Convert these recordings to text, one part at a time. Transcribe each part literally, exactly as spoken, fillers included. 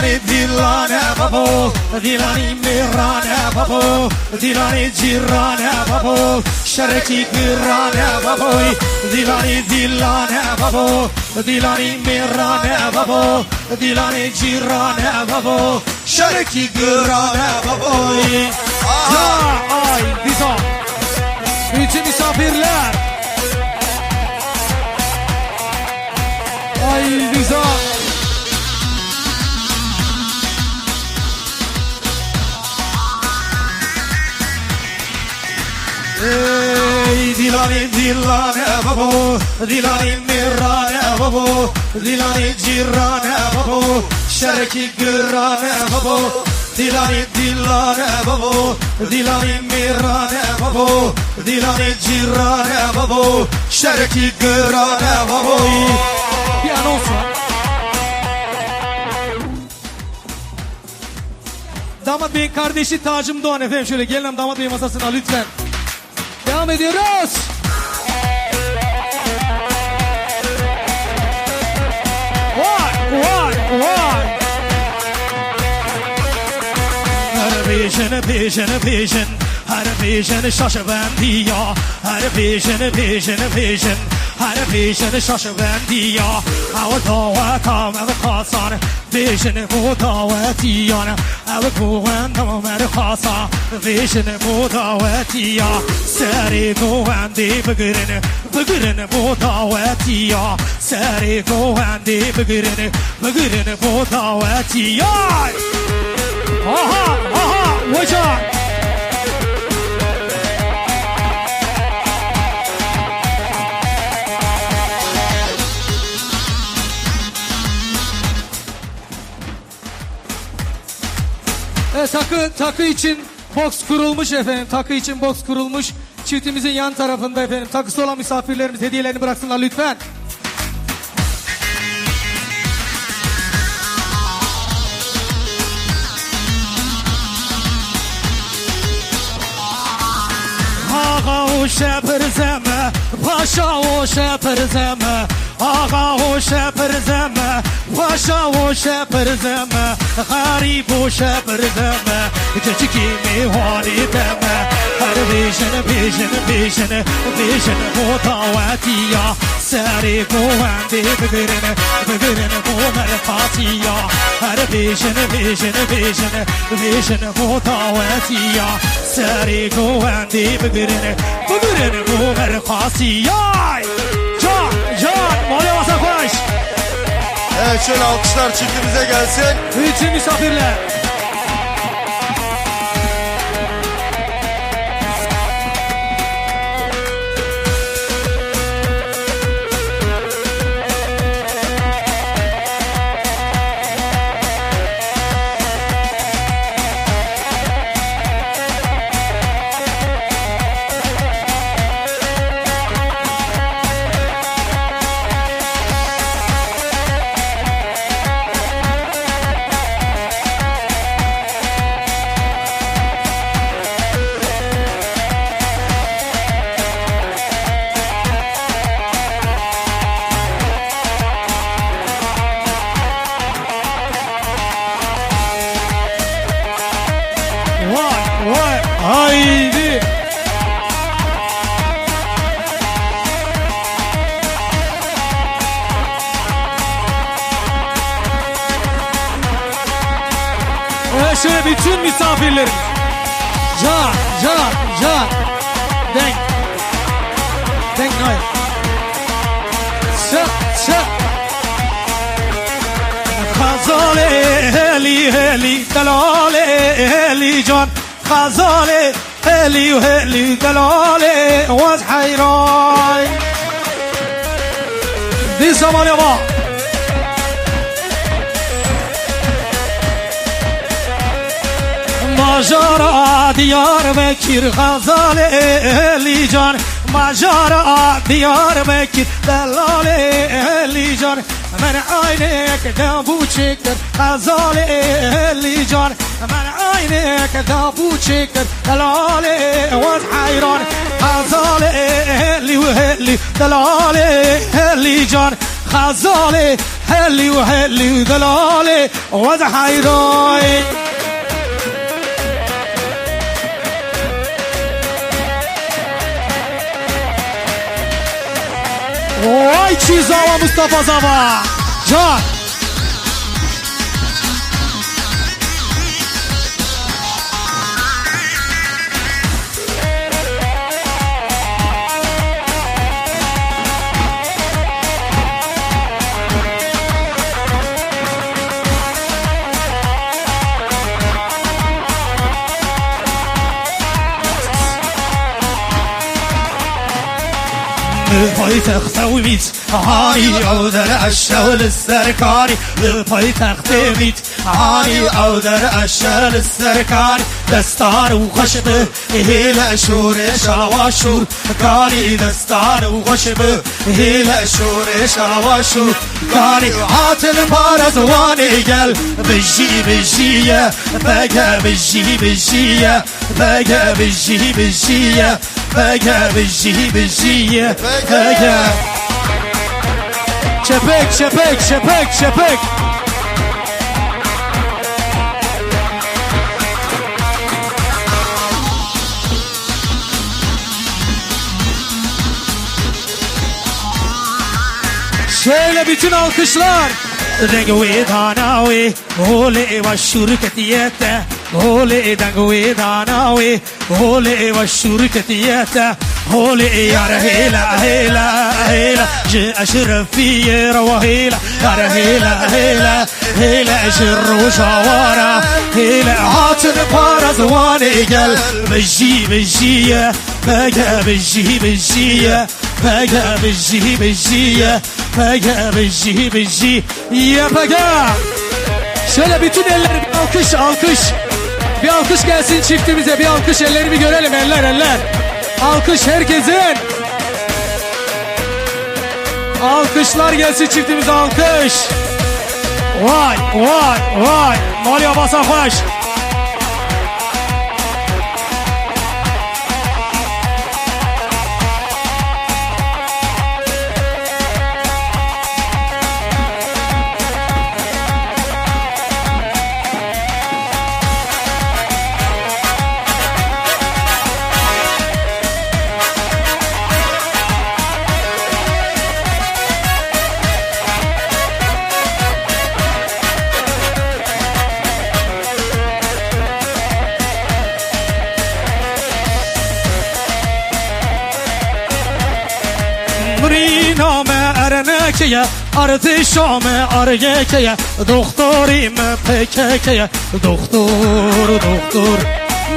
Dîlane babo, dîlanî mêrane babo, dîlanî cîrane babo, şerekî girane baboy. Dîlanî dîlane babo, dîlanî mêrane babo, dîlanî cîrane babo, şerekî girane baboy. Aha! Ay, dîsa. Bütün misafirler. Ay, dîsa. Ey, dîlanî dîlane babo, dîlanî mêrane babo, dîlanî cîrane babo, şerekî girane babo. Dîlanî dîlane babo, dîlanî mêrane babo, dîlanî cîrane babo, şerekî girane babo. Bir anons var. Damat Bey'in kardeşi Tacım Doğan efendim, şöyle gelin damat Bey'in masasına lütfen. Devam ediyoruz. Vay, vay, vay. Her bêjin, bêjin, bêjin. Her bêjin şaşvendiya. Her bêjin, bêjin, bêjin. Her bêjin şaşvendiya. Ew daweta me bi xasan. Bêjin bo dawetiyan, ew govend merxasa. Bêjin bo dawetiya, serê govendê bigirin, bigirin bo dawetiya. Serê govendê bigirin, bigirin bo dawetiya. Aha, aha, weca. Evet, takı, takı için boks kurulmuş efendim. Takı için boks kurulmuş. Çiftimizin yan tarafında efendim. Takısı olan misafirlerimiz hediyelerini bıraksınlar lütfen. Axa û şepirzeme, paşa û şepirzeme, axa û şepirzeme, paşa û şepirzeme, xerîb û şepirzeme, keçikî mêwanî deme. Her bêjin, bêjin, bêjin, bêjin bo dawetiya. Serê govendê bigirin, bigirin bo merxasiya. Her bêjin, bêjin, bêjin, bêjin bo dawetiya. Serê govendê bigirin, bigirin bo merxasiya. Can, can, malê wasa xweş. Evet, şöyle alkışlar çiftimize gelsin. Bütün misafirler. Vay, vay, haydi. Ve şöyle bütün misafirlerimiz. Can, can, can. Denk. Denk, hayır. Çek, çek. Xezalê helî, helî, delalê helî can. Xezalê helî û helî, delalê wez heyray. Dîsa malê ma. Bajara Diyarbekir, xezalê helî can. Bajara Diyarbekir, delalê helî can. Min eynek debû çêkir, xezalê helî can. Min eynek debû çêkir, delalê wez heyran. Xezalê helî û helî, delalê helî can. Xezalê Helî û helî û delalê we de heyran. Vay çi zava Mustafa zava. Can. Li paytexta wî mît, hanî ew der eşew li ser kanî. Li paytextê mît, hanî ew der eşe li ser kanî. Destan û xweş bi hêle şûrê şawa şûr kanî. Destan û xweş bi hêle şûrê şawa şûr kanî. Hatin parez wanê gel, bijî bijî ye, pege bijî bijî ye. Pege bijî bijî ye, pege bijî bijî ye, pege. Çepek, çepek, çepek, çepek. Şöyle bütün alkışlar. Deng wê dana wê, holê eva şûr ketiye te. Holê deng wê dana wê, holê eva şûr ketiye te. Holê yar hêla, hêla, hêla. Ji eşrefiyê rewa hêla, yar hêla, hêla, hêla. Ji rojavara hêla. Hatin parez wanê gel, bijî, bijî ye. Pege bijî, bijî ye. Pege bijî, bijî ye. Pege bijî, bijî ye, pege. Şöyle bütün elleri bir alkış, alkış. Bir alkış gelsin çiftimize, bir alkış, elleri bir görelim, eller, eller. Alkış herkesin. Alkışlar gelsin çiftimize, alkış. Vay, vay, vay. Malî Abasa xweş. Mirîna me erneke ye, artêşa me argeke ye, doxtorî me P K K ye, doxtor, doxtor.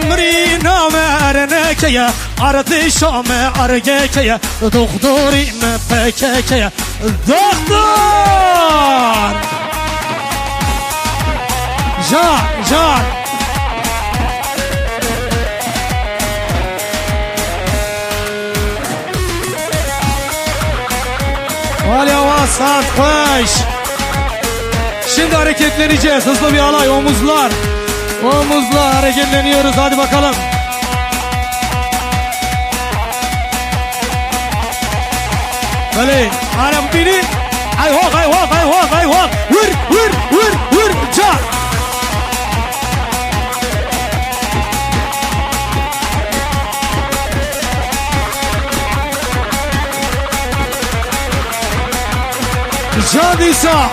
Mirîna me erneke ye, artêşa me argeke ye, doxtorî me P K K ye. Doktor! Can, can. Wale wa saat xweş. Şimdi hareketleneceğiz. Hızlı bir alay, omuzlar. Omuzlar, hareketleniyoruz. Hadi bakalım. Belê, ana bibînî. Ay hok, ay hok, ay hok, ay hok. Wir, wir, wir, wir, ça. Can dîsa.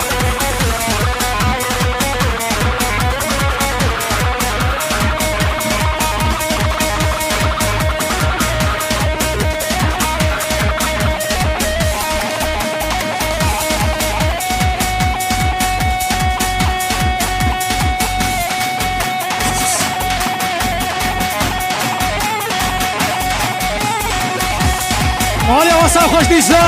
Malê Asa xweş dîsa.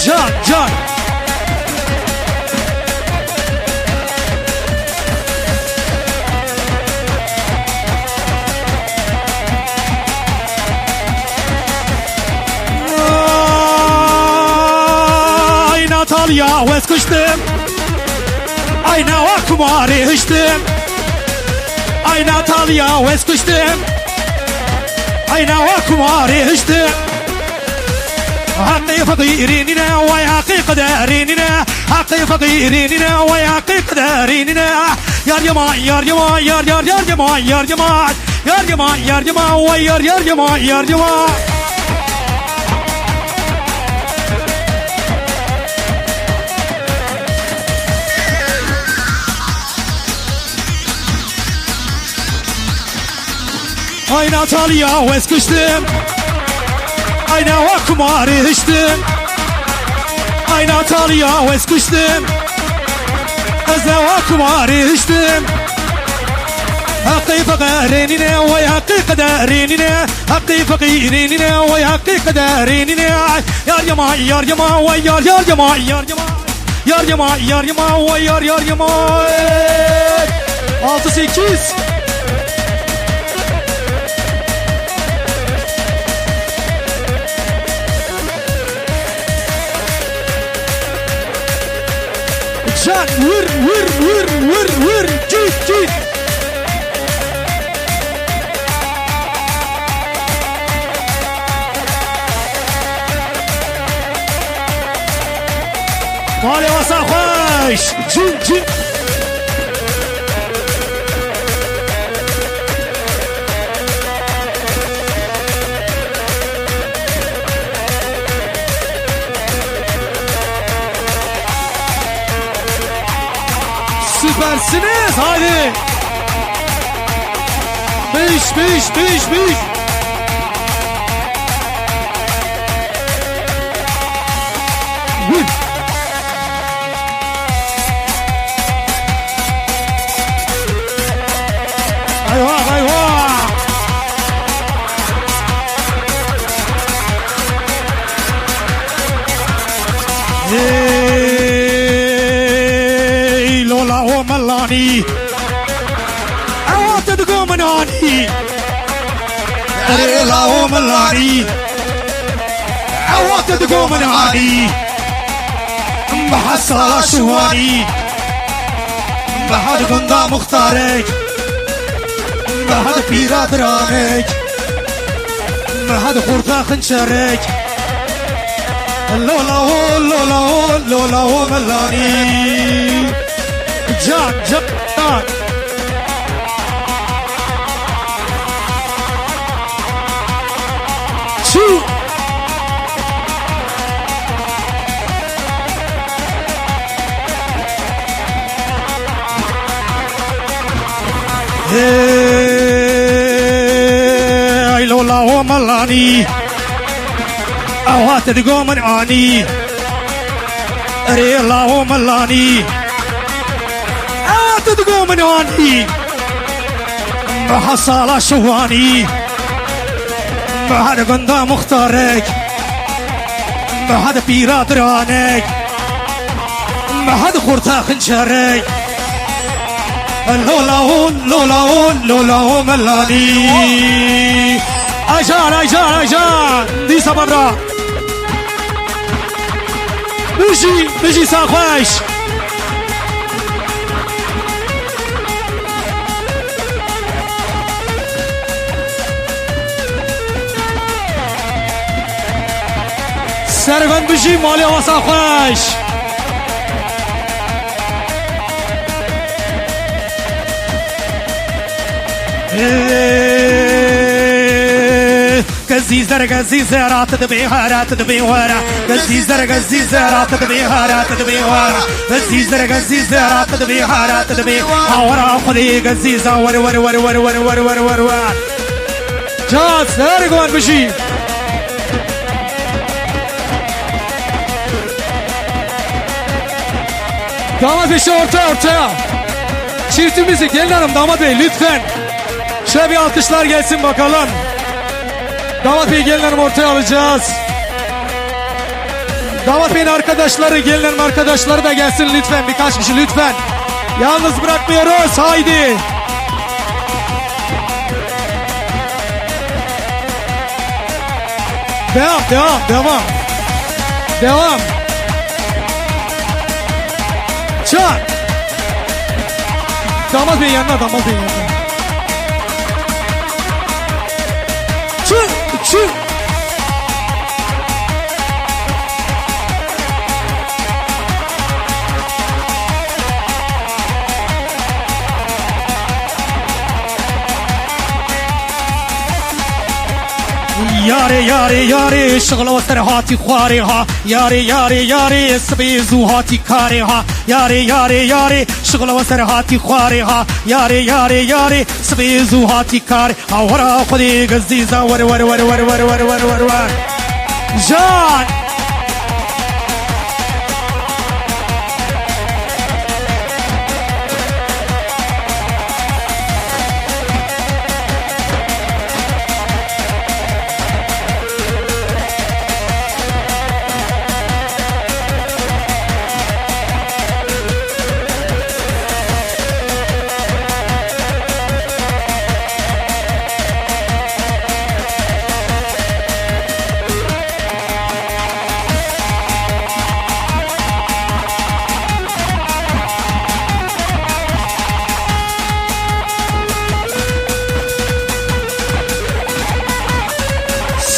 Can, can. Ay Natalya, wez kuştim. Ay nawa kumarê hiştim. Ay Natalya, wez kuştim. Ay nawa kumarê hiştim. Heqê feqîrî nîne, wey heqê qederî nîne. Heqê feqîrî nîne, wey heqê qederî nîne. Yar yama, yar yama, yar, yar, yar yama, yar yama. Yar yama, yar yama, wey yar, yar yama, yar yama. Ay Natalya, wez kuştum. Ay ne wa kumarî hiştim. Ay Natalya, wez kuştum. Ez ne wa kumarî hiştim. Heqî feqîrî nîne, wey heqî qederî nîne. Heqî feqîrî nîne, wey heqî qederî nîne. Yar yama, yar yama, wey yar, yar yama, yar yama. Yar yama, yar yama, oy yar, yar yama. Altı sekiz. Can, vur, vur, vur, vur, vur. Git, git. Malê wasa xweş. Cin, cin. Süpersiniz, haydi. Beş, beş, beş, beş. Woo. Eyvah, eyvah. Hey, Lola o Melani. Ewa te digo min anî. Erê lawo min lanî. Ewa te digo min anî. Meha sala şiwanî. Meha di gunda muxtarek. Meha di pîra diranek. Meha di xurta xinçerek. Lola o, lola o, lola o min lanî. Can, can, can. Çû. Hey, Lola o Melanî. Ewa te digo min anî. Erê lawo min lanî. Ewa te digo min anî. Meha sala şiwanî. Meha di gunda muxtarek. Meha di pîra diranek. Meha di xurta xinçerek. Lola hon, lola hon, lola hon melanî. Ajan, ajan, ajan. Dîsa babra. Bijî, bijî saxweş. Servend bijî, malê wasa xweş. Gezî zer, gezî zer, at dibê her, at dibê were. Gezî zer, gezî zer, at dibê her, at dibê were. Gezî zer, gezî zer, at dibê her, at dibê. Awara Xwedê gezî za wer, wer, wer, wer, wer, wer, wer, wer, wer. Can, ser guvan bijî. Damat bey, şu ortaya, ortaya. Çiftimizi, gelin hanım, damat bey, lütfen. Şöyle bir alkışlar gelsin bakalım. Damat bey, gelin hanım, ortaya alacağız. Damat beyin arkadaşları, gelin hanım arkadaşları da gelsin lütfen. Birkaç kişi lütfen. Yalnız bırakmıyoruz. Haydi. Devam, devam, devam. Devam. Çak. Damat bey yanına, damat bey yanına. Çı, çı. Yarê, yarê, yarê, şixla we ser hatî xwarê ha. Yarê, yarê, yarê, sibê zû hatî karê ha. Yarê, yarê, yarê, şixla we ser hatî xwarê ha. Yarê, yarê, yarê, sibê zû hatî karê. Ha, wera Xwedê gezîza, wer, wer, wer. Can!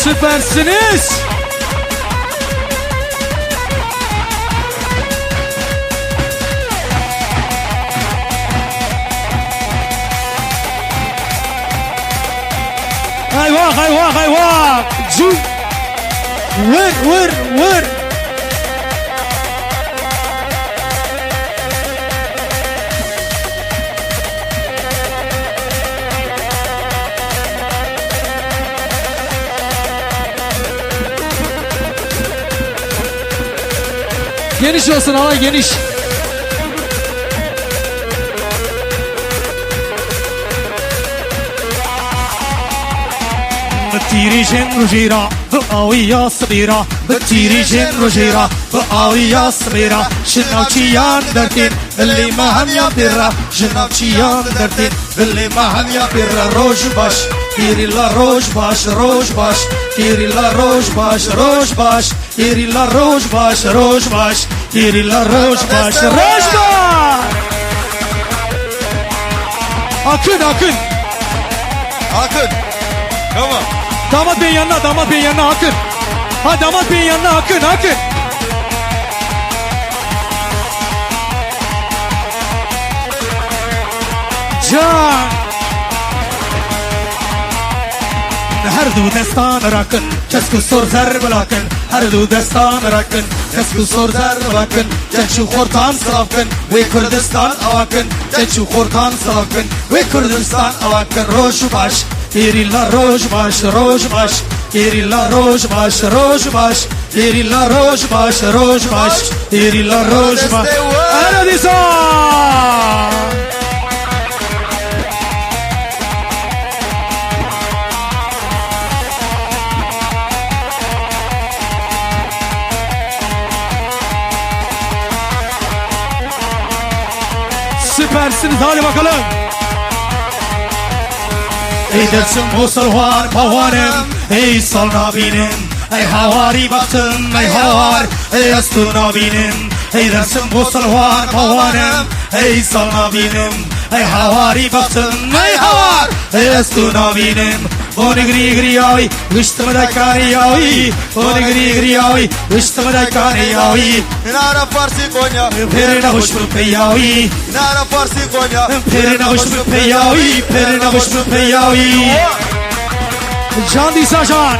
Süpersiniz. Eyvah, eyvah, eyvah. Cü-, vur, vur, vur. Geniş olsun, alan geniş. Bi tîrî jên rojê re, bi awiya sibê re, bi tîrî jên rojê re, bi awiya sibê re, ji navçiyan dertên, lê me hemiya pê re, ji navçiyan dertên, lê me hemiya pê re. Roj baş, tîrî la roj baş, roj baş, tîrî la roj baş, roj baş. Têrî la roj baş, roj baş. Têrî la roj baş, roj baş. Akın, Akın. Akın. Tamam. Damat Bey'in yanına, Damat Bey'in yanına Akın. Ha, Damat Bey'in yanına Akın, Akın. Can. Her du destan rakin, kesk û sor zer bilakin. Her du destan rakin, kesk û sor zer bilakin. Genç û xortan silav kin, wê Kurdistan awa kin. Genç û xortan silav kin, wê Kurdistan awa kin. Roj baş, têrî la roj baş, roj baş. Têrî la roj baş, roj baş. Têrî la roj baş, roj baş. Têrî la roj baş. Destê we. Ero dîsa. Süpersiniz, hadi bakalım. Ey Dersim Musulman pawanim, ey sal nabînim, ey hawarî bextim, ey hawar, ey ez tu nabînim, ey Dersim Musulman pawanim, ey sal nabînim, ey hawarî bextim, ey hawar, ey ez tu nabînim. Bo nigrî giriyawî, giştim de kariyawî. Bo nigrî giriyawî, giştim de kariyawî. Nara Farsî Konya. Pêrê nexweş bi peyawî. Nara Farsî Konya. Pêrê nexweş bi peyawî, pêrê nexweş bi peyawî. Can dîsa can.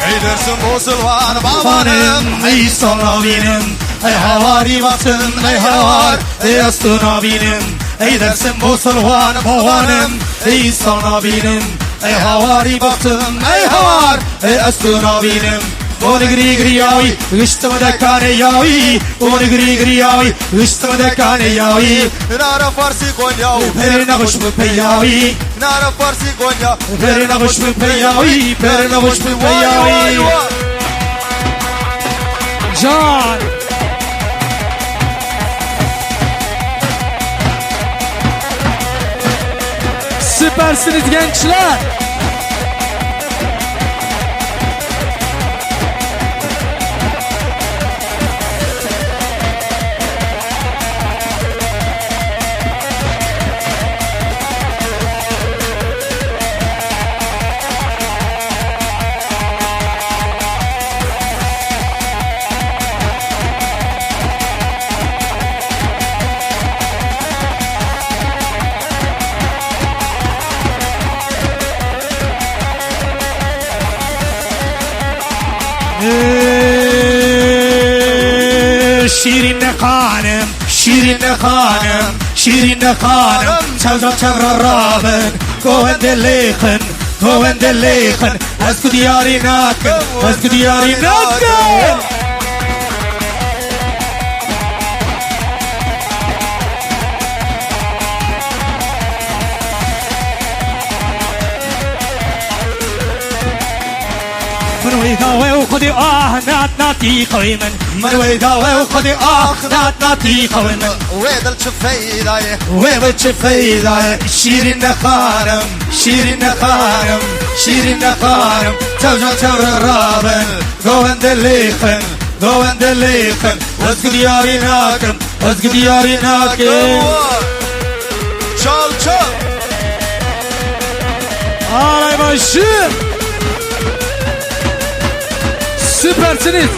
Ey Dersim Musulman babanim, ey sal nabînim, ey hawarî bextim, ey hawar, ey ez tu nabînim. Ey Dersim Musulman babanim, ey sal nabînim, ey hawarî bextim, ey hawar, ey ez tu nabînim. Bo nigrî giriyawî, giştim de kariyawî. Bo nigrî giriyawî, giştim de kariyawî. Nara Farsî Konya. Pêrê nexweş bi peyawî. Nara Farsî Konya. Pêrê nexweş bi peyawî, pêrê nexweş bi peyawî. Vay, vay, vay. Can. Süpersiniz gençler. Şîrîne xanim, Şîrîne xanim, Şîrîne xanim, çewca çewra rabin, govende lêxin, govende lêxin, ez ku diyarî nakim, ez ku diyarî nakim. Min wê da we û xwedî ah nat natî xewê min. Min wê da we û xwedî ah nat natî xewê min. Wê dil çi feyda ye? Wê wê çi feyda ye? Şîrîne xanim, Şîrîne xanim, Şîrîne xanim. Çewca çewre rabin, govende lêxin, govende lêxin. Ez ku diyarî nakim, ez ku diyarî nakim. Çal çal. Alay başı. Süpersiniz.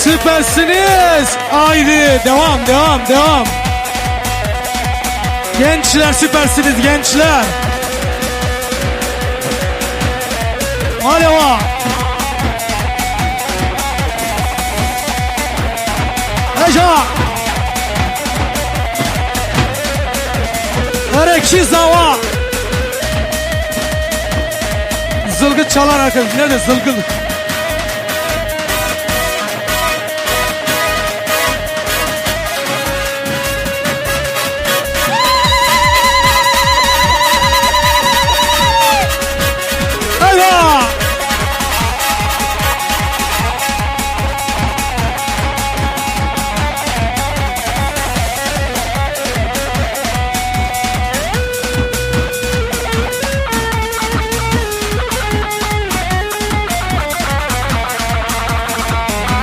Süpersiniz. Haydi devam, devam, devam. Gençler, süpersiniz gençler. Alewa. Eja. Erekşi zawa. Zılgıt çalar arkadaş. Nerede zılgıt? Eyvah!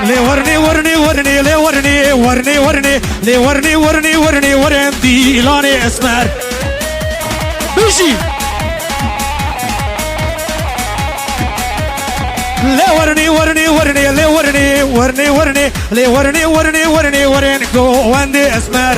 Lê wernê, wernê, wernê, lê wernê, wernê, wernê, lê wernê, wernê, wernê, weren dîlanê esmer. Bijî! Lê wernê, wernê, wernê, lê wernê, wernê, wernê, lê wernê, wernê, wernê, weren govendê esmer.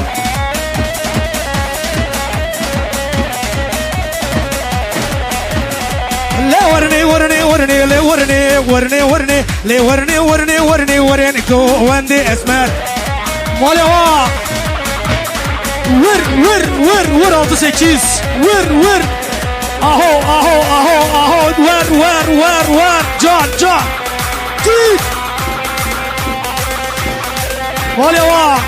Lê wernê, wernê, wernê, lê wernê, wernê, wernê, lê wernê, wernê, wernê, wernê, govendê esmer. Malê wa. Wir, wir, wir, wir, altı sekiz. Wir, wir. Aho, aho, aho, aho. Wer, wer, wer, wer. Can, can. Git. Malê wa.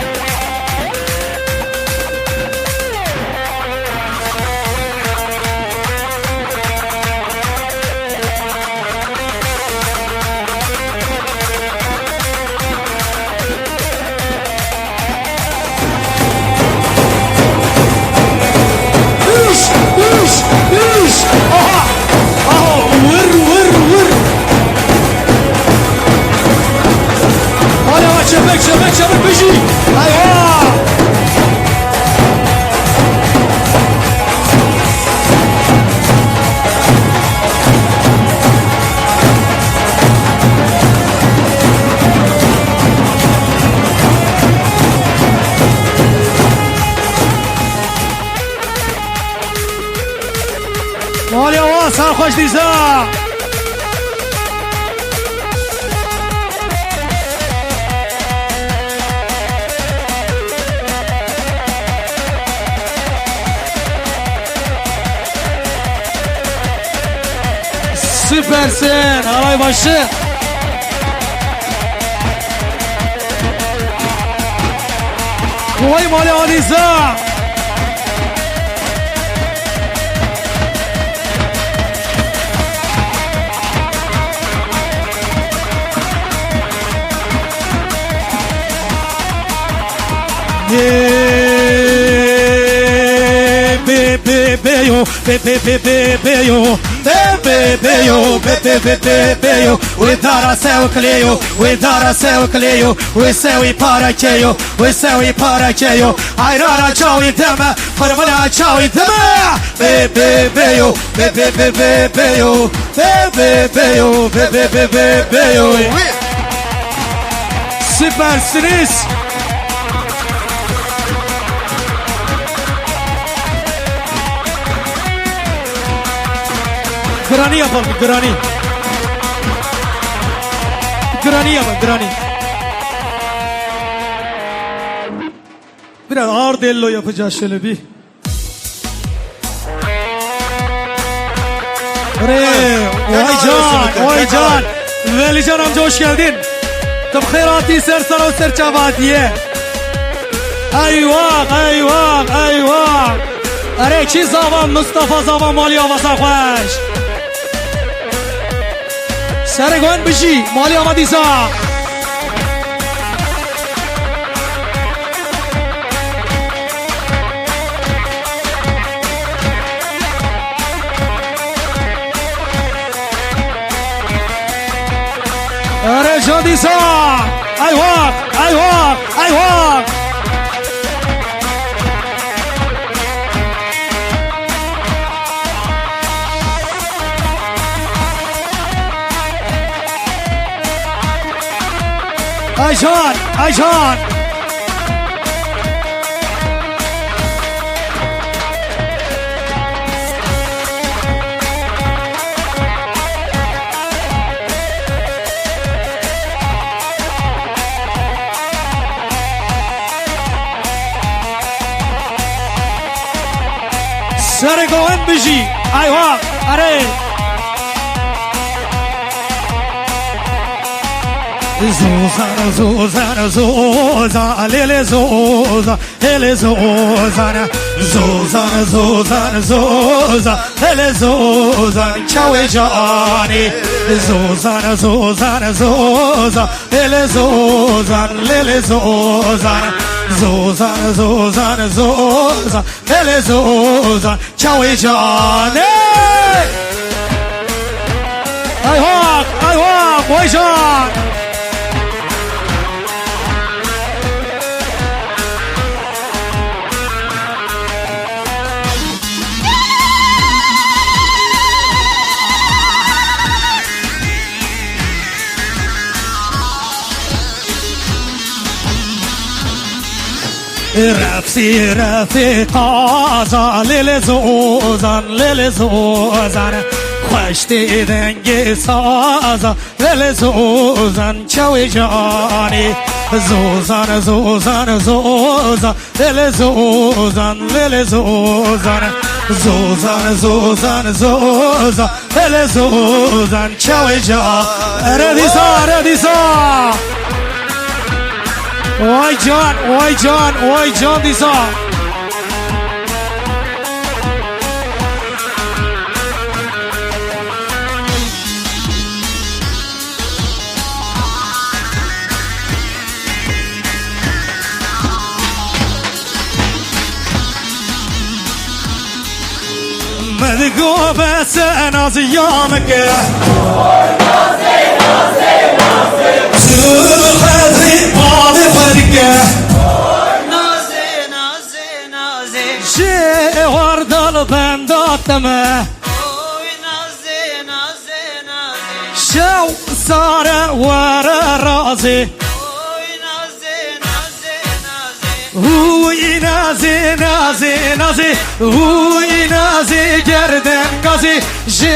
Üş, üş, üş. Aha. Aha. Vur, vur, vur. Hala çepek, çepek, çepek. Bijî. Eyvah. Malê wa, ser xweş dîsa. Süpersin. Alay başı. Vay malê Aliza. Bê, bê, bê, bê, bê yo. Bê, bê, bê yo. Bê, bê, bê, bê, bê yo. Wê dara sewkilê yo. Wê dara sewkilê yo. Wê sewî parekê yo. Wê sewî parekê yo. Ayrara çawî deme. Xurmina çawî deme. Bê, bê, bê yo. Bê, bê, bê, bê, bê yo. Bê, bê, bê yo. Bê, bê, bê, bê, bê yo. Süpersiniz. Granî yapalım, granî. Granî yapalım, granî. Biraz ağır dello yapacağız şöyle bir. Re, vay can, vay can. Veli can amca hoş geldin. Tu bi xêr hatî ser sera û ser çava hatî ye. Eyvah, eyvah, eyvah. Erê kî zava Mustafa zava malî avasa xweş. Serê wan bijî, malî ava dîsa. Erê can dîsa. Eyvah, eyvah, eyvah. Aycan, Aycan. Serê Gowen bijî. Aywa. Zozan, zozan, zozan, lê lê zozan. Hele zozan, zozan, zozan, zozan, hele zozan, çawê canê. Zozan, zozan, zozan, hele zozan, lê lê zozan. Zozan, zozan, zozan, hele zozan, çawê canê. Ay hak, ay hak, vay can. Refsî refî qaza, lê lê zozan, lê lê zozan. Xweş tê dengê saza, lê lê zozan, çawê canê. Zozan, zozan, zozan, lê lê zozan, lê lê zozan. Zozan, zozan, zozan, lê lê zozan, çawê can. Ere dîsa, ere dîsa. Vay can, vay can, vay can dîsa. Min digo bes e naziya min ke. Tu qedrê bavê xwe dike. Ji êwar dal benda te me. Şew sare were razê. Hûy nazê, nazê, nazê, hûy nazê gerden gazê, ji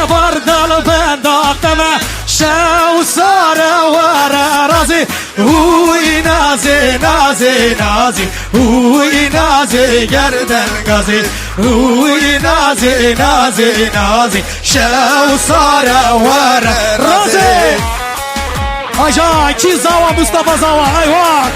êwar dal benda te me, şew sare were razê. Hûy nazê, nazê, nazê, hûy nazê gerden gazê, hûy nazê, nazê, nazê, şew sare were razê. Aja, kî zawa Mustafa zawa, aywa.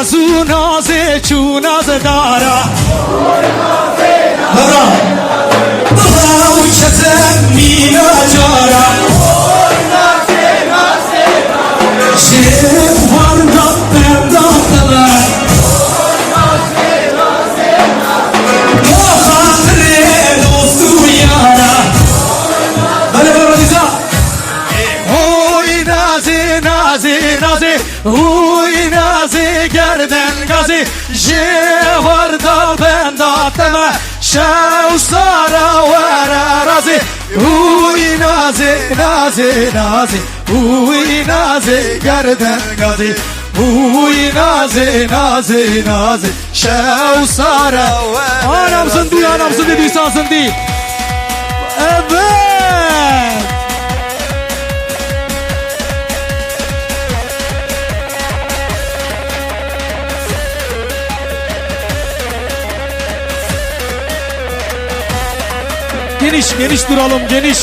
Ez û nazê çû nazdara. Bira. Bira û çete mîna cara. Dengazî ji war da benda te me, şew sara were razî. Hûy nazê, nazê, nazê, hûy nazê, ger dengazî. Hûy nazê, nazê, nazê, şew sara were. Anam zindî, anam zindî, dîsa zindî. Evet. Geniş, geniş duralım, geniş.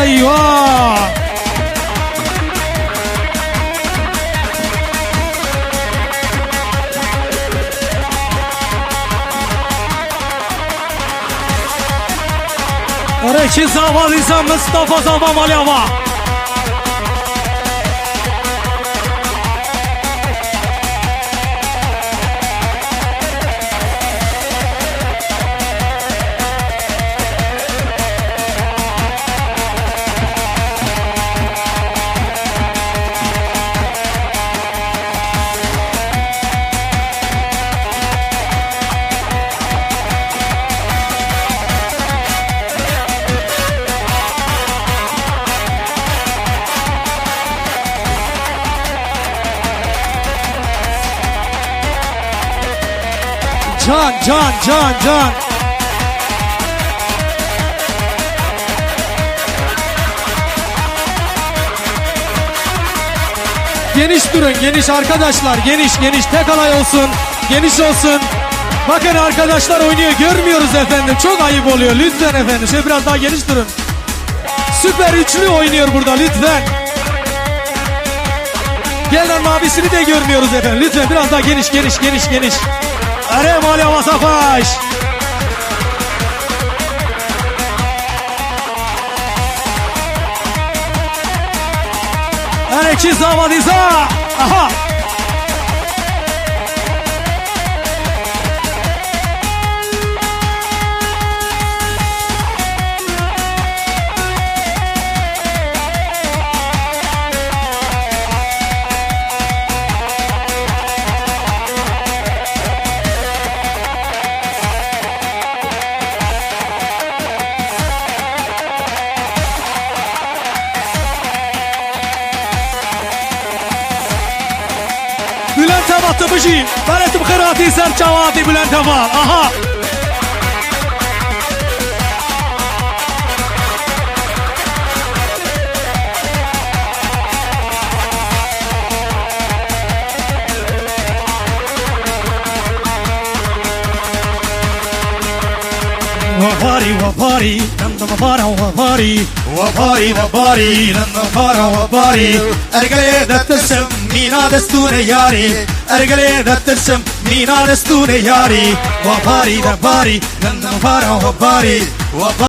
Eyvah! Erê çi zava dîsa Mistefa zava malê ava. Can, can, can, can. Geniş durun, geniş arkadaşlar, geniş, geniş. Tek alay olsun, geniş olsun. Bakın arkadaşlar oynuyor, görmüyoruz efendim. Çok ayıp oluyor. Lütfen efendim, şöyle biraz daha geniş durun. Süper üçlü oynuyor burada, lütfen. Gelen mavisini de görmüyoruz efendim. Lütfen biraz daha geniş, geniş, geniş, geniş. Erê malê ava xweş. Erê çi zava dîsa. Aha. Bülent Heval tu bijî. Belê tu bi xêr hatî ser çawa hatî Bülent Heval. Aha. Weparî, weparî, dem dem para weparî. Weparî, weparî, dem dem para weparî. Ergelê de tirsim, mîna destûnê yarî. Ergelê de tirsim, mîna destûnê yarî. Weparî, weparî, dem dem para weparî. Weparî.